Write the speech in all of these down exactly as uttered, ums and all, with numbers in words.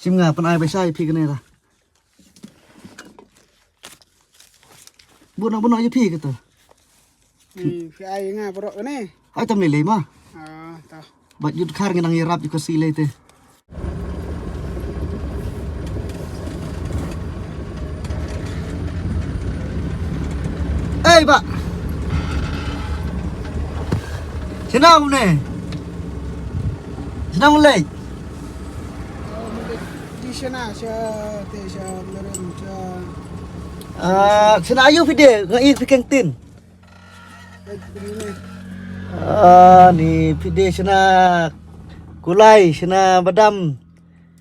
Shim nga pynai ba shai phi kane da. Buno buno ïa phi kata. Ni phi ai nga baroh kane. Ai tam lei lei ma. Ah, ta. Ba jut khar ngi nang ïarap ïa ka si lei te. Ei ba. Shana kumne. Shana kumne. Di shana sha te sha meren sha. Ah, shana ayu phi de, nga ik phi keng tin. Ah, ni phi de shana kulai, shana badam.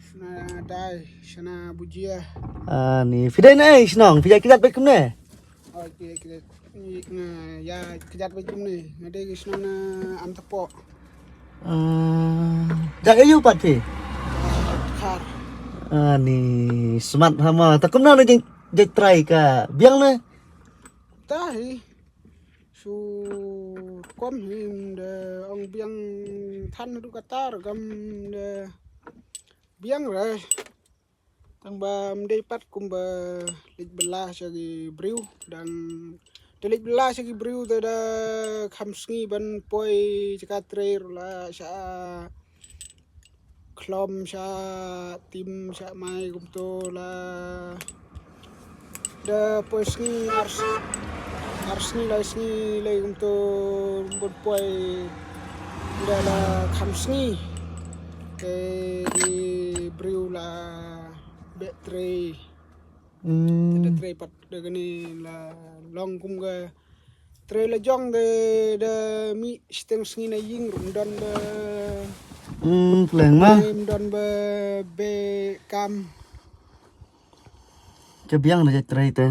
Shana dai, shana bujia. Ah, ni phi de na ei shnong, phi jai kjat bek kumne. Oh, phi jai kjat. Nga ïa kjat bad kumne, nga dei ki shnong na Amtapoh. Ah, jaka ayu pat phi? Khar. Ah, ni smat hama. Ta kumno na jing jai trai ka biang ne? Ta hi. Su kom hi de ong biang than du katar gam de biang re. Tang ba mdei pat kumba leit bylla sha ki briew dang te leit bylla sha ki briew te da kham sngi ban poi sha ka trei ruh la sha khlom sha tim sha mai kumto la da poi sngi ar s- ar sngi lai sngi lai kumto ban poi da la kham sngi te ki briew la beh trei. Hmm. Te da trei pat da kane la long kum ka trei la jong de da mih shiteng sngi na ïing ruh ym don ba. Hmm, pleng ma. Ym don ba beh kam. Ka biang na jait trei te.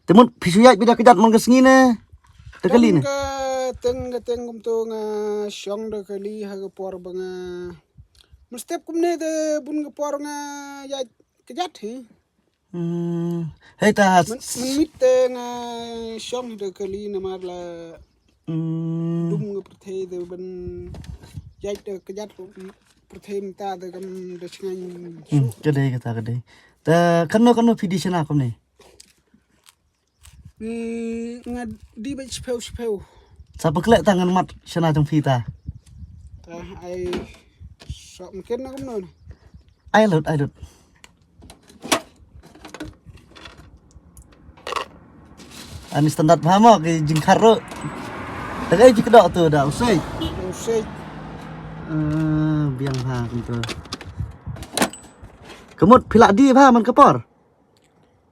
Te mut phi shu ïaid beit da kjat man ka sngi ne. Te kali ne. Don ka teng ka teng kumto nga shong da kali ha ka por ba nga. Mynstep kumne te bun ka por nga ïaid kjat hi. Hmm. Hei ta. Myn- mynmiet te nga shong da kali namar la. Hmm. Dum nga pyrthei te ban ïaid da kjat pyrthei mynta te kam da shngain. Hmm, ka dei kata ka dei. Ta kano kano phi di shana kumne. Ni nga di bad shiphew shiphew. Sa pynklek ta ngan mad shana jong phi ta. Ta ai sok mungkin na kumno. Ai lut, ai lut. Ani standard bha mo ki jingkhar ruh. Ta ka ai jingkdok tu da usai. Usai. Eh, biang ha kumto. Ka mut phi la di bha man ka por.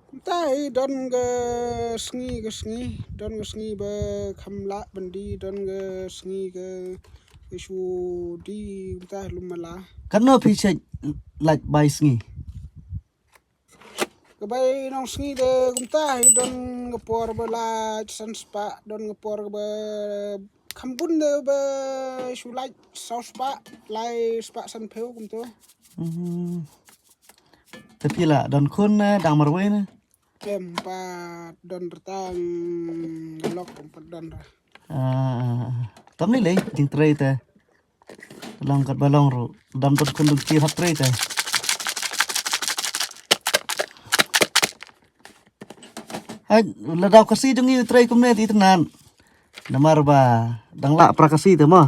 Kumta hi don ka sngi ka sngi, don ka sngi ba kham lah ban di, don ka sngi ka ka shu di kumta lum mala. Kano phi check like bai sngi. Ka bai nong sngi de kumta hi don ka por ba la san spah, don ka por ba kham bun de ba shu like saw spah, lai spah san phew kumto. Hmm. Te phi la don khun ne dang marwei ne. Em pat don rtang lok em pat don ra. Ah, tam ni lei jingtrei te. Long kat ba long ruh dam don khun dang ki hap trei te. Hai, la dau ka si jong i trei kumne ti tnan. Namar ba dang lah pra ka si te mo.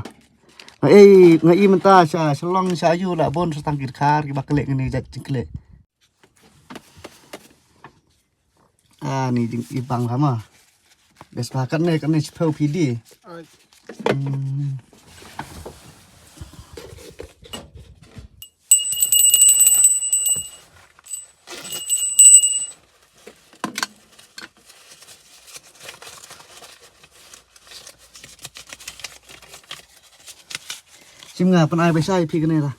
Nga ei nga i mynta sha shalong sha ayu la bon sa tang ki dkhar ki ba klik ngani jat jingklik. Ah, ni jing i bang sama. Bes ba katne katne chipeu phi di. Ai. Hmm. Sim nga pynai ba shai phi kane ta.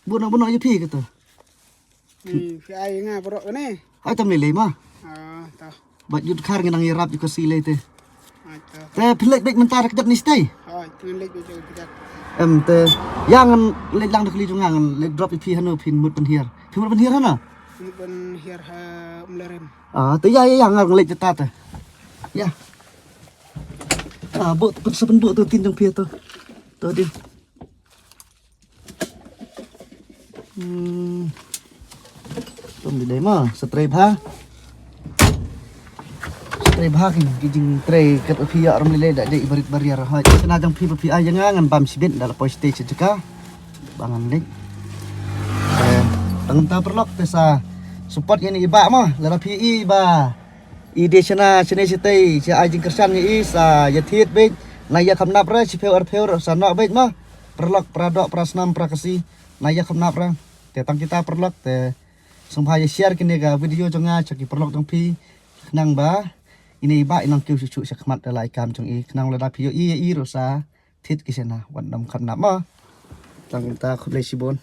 Buno buno ïa phi kata. Ni phi ai nga baroh kane. Ai tam lei lei ma. Ah, ta. Ba jut khar ngi nang ïarap ïa ka si lei te. Ai ta. Te phi leit beit mynta da ka jat ni stay. Ai, te ngan leit beit da ka jat. Em te ïa ngan leit lang da ka li jong nga ngan leit drop ïa phi hano phin mut pynhiar. Phi mut pynhiar hano? Mut pynhiar ha Umlarem. Ah, te ïa ïa ïa ngan leit jata te. Ïa. Ah, bu pynsa pynbu tu tin jong phi tu. Tu din. Hmm. Tum di dei ma, sa trei bha. Sa trei bha ki, ki jingtrei kat phi ïa ram lei lei da dei barit bariar ha. Sa na jong phi ba phi ai ïa nga ngan bam shibit da la poi stage jaka. Ba ngan leit. Eh, tang ta paralok te sa support ïa i bah ma, lada phi i ba i dei shana shane shatei sha ai jingkyrshan ïa i sa ïa thied beit, na ïa kham nap ra shiphew arphew sa noh beit ma. Paralok para doh para snam para Khasi, na ïa kham nap ra. Te tang kita paralok te sngewbha ïa share kine ka video jong nga sha ki paralok jong phi, khnang ba ine i bah i nang kiew shuh shuh sha khmat da la i kam jong i, khnang lada phi ïoh i ïa i ruh sa thied ki shana wat nym kham nap ma. Tang kita khublei shibun.